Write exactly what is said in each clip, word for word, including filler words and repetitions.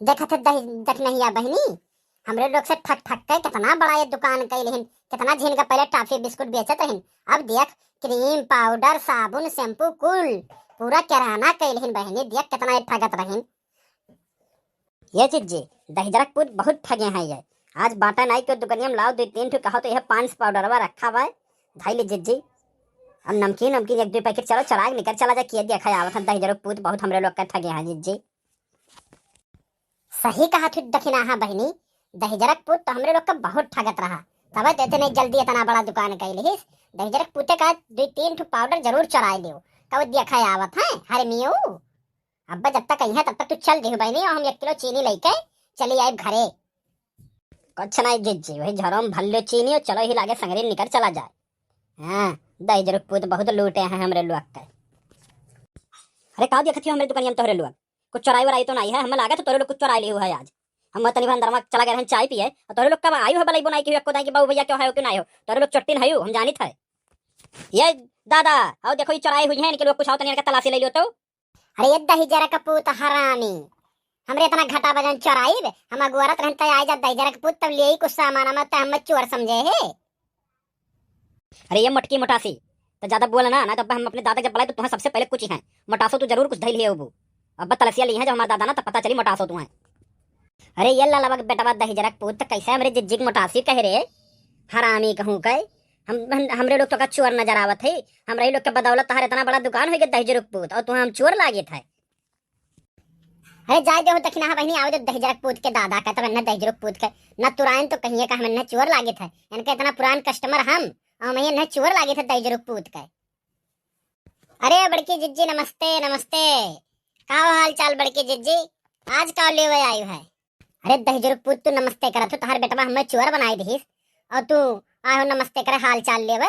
देखत है दही दखिनहिया बहिनी, हमरे लोग से ठग ठग के कितना बड़ा ये दुकान कइ लिहिन। कितना झिन का पहले टॉफी बिस्कुट बेचत रहिन, अब देख, क्रीम, पाउडर, साबुन, शैम्पू, कुल पूरा किराना कइ लिहिन बहिनी। देख कितना ये ठगत रहिन। ये जिज्जी, दहिजरक पूत बहुत ठगे हैं ये। आज बाटा नाई के दुकनिया में लाओ दुइ तीन ठो कहो तो यह पाँच सौ पाउडरवा रखा हुआ है, धइ ले जिज्जी। अब नमकीन नमकीन एक दुइ पैकेट चलो चुराइ के निकर चला जा, किया देखा आवत है दहिजरक पूत बहुत हमरे लोग का ठगे हैं जिज्जी। सही कहा थू दखिनाहा बहिनी, दहिजरक पूत तो हमरे लोग का बहुत ठगत रहा, तब तो इतने जल्दी इतना बड़ा दुकान कइ लिहिस। दहिजरक पूते का दुइ तीन ठो पाउडर जरूर चुराइ लियो, कब देखा आवत है हरमियो। अब्बा जब तक अइहे तब तक तू चल दिहु बहिनी, और हम एक किलो चीनी लइके चली आइब घरे। कुछ नाई जिज्जी, वही झरोम भर लो चीनी और चलो ही लागे संगरी निकर चला जाए। हाँ, दहिजरक पूत बहुत लूटे हैं हमरे लोग के। अरे का देखत हो हमरे दुकनिया में तोहरे लोग? कुछ चोराई वोराई तो नाई है? हमें लागत है तोहरे लोग कुछ चोराई लिहु है आज। हम तनी भर अंदर में चला गए रहन चाय पिए, और तोहरे लोग कब आयु है बलाई बनाई के एको दाई के बाबू भैया क्यों है क्यों नाई हो? तोहरे लोग चोट्टिन है, हम जानित है। ये दादा, आओ देखो ये चोराई हुई है, इनके लोग कुछ आओ तनी इनका तलाशी ले लियो तो। अरे ये दहिजरक पूत हरामी, हमरे इतना घटा वजन चोराइब? हम अगुअरत रहन त आइ जा दहिजरक पूत, तब ले ही कुछ सामान हम त हम चोर समझे है। अरे ये मोटकी मोटासी, तो ज्यादा बोल ना, ना तो हम अपने दादा जब बुलाए तो तुम्हें सबसे पहले कुछ ही है। मोटासो तू जरूर कुछ धइल है होबू। अब तलसिया ली है जब हमारे दादा ना, तब पता चली मोटासो तुम्हें। अरे ये लालवा के बेटवा दहिजरक पूत, कैसे हमरे जिज्जी के मोटासी कहे रे? हरामी कहूँ के। हम, हम हमरे लोग तो का चोर नजर आवत है। हमरे लोग के बदौलत तोहर इतना बड़ा दुकान होइ गया दहिजरक पूत, और तुम्हें हम चोर लागित है। अरे जाए दे हो दखिनाहा बहिनी, आवे दे दहिजरक पूत के दादा का, तब इन्हें दहिजरक पूत के न तुराइन तो कहिए का हम इन्हें चोर लागित है। इनके इतना पुरान कस्टमर हम, और हम इन्हें चोर लागित है दहिजरक पूत के। अरे बड़की जिज्जी नमस्ते, नमस्ते। का हो हाल चाल बड़की जिज्जी? आज का लेवे आयु है? अरे दहिजरक पूत तू नमस्ते करत हो, तोहार बेटवा हमें चोर बनाई दिहिस और तू आए हो नमस्ते करे हाल चाल लेवे।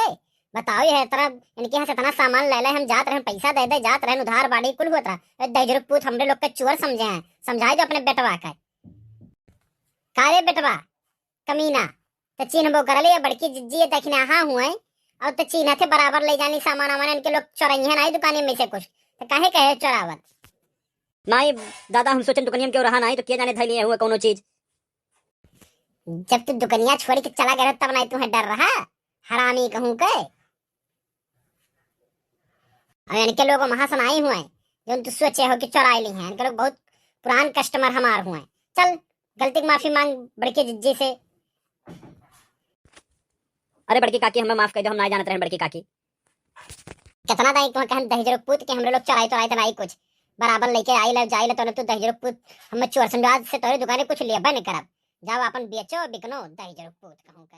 बताओ ये तरह इनके यहाँ से इतना सामान ले ले, हम जात रहन पैसा दे दे जात रहन उधार बाड़ी कुल होत रहा। अरे दहिजरक पूत हमरे लोग के चोर समझे हैं, समझाई दो अपने बेटवा के। का रे बेटवा कमीना, त चिन्हबो करले या बड़की जिज्जी ये दखिनाहा हुए, और त चिन्हत है बराबर ले जानी सामान वामान, इनके लोग चोरइहन आई दुकाने में से कुछ, त काहे कहे चोरावत? नाई दादा, हम सोचन दुकनिया में केहू रहा नाई तो के जाने धइलिए हुए कौनो चीज। जब तू दुकनिया छोड़ के चला गया तब नाई तुम्हें डर रहा, हरामी कहूँ के। और इनके लोग वहाँ से नाई हुए, जो तू सोचे हो कि चोराई ली हैं, इनके लोग बहुत पुरान कस्टमर हमार हुए। चल, गलती की माफी मांग बड़के जिज्जी से। अरे बड़की काकी, हमें माफ कर दो, हम ना जानत रहे बड़की काकी। कितना दाई तुम्हें कहन दहिजरक पूत के हमरे लोग चोराई तोराई तो नाई कुछ, बराबर लेके आई लो जाई लो, तोने तू दहिजरक पूत हमें चोर समझो, आज से तोरे दुकाने कुछ लेबे नहीं करब। जाओ अपन बेचो बिकनो दहिजरक पूत कहूँ के।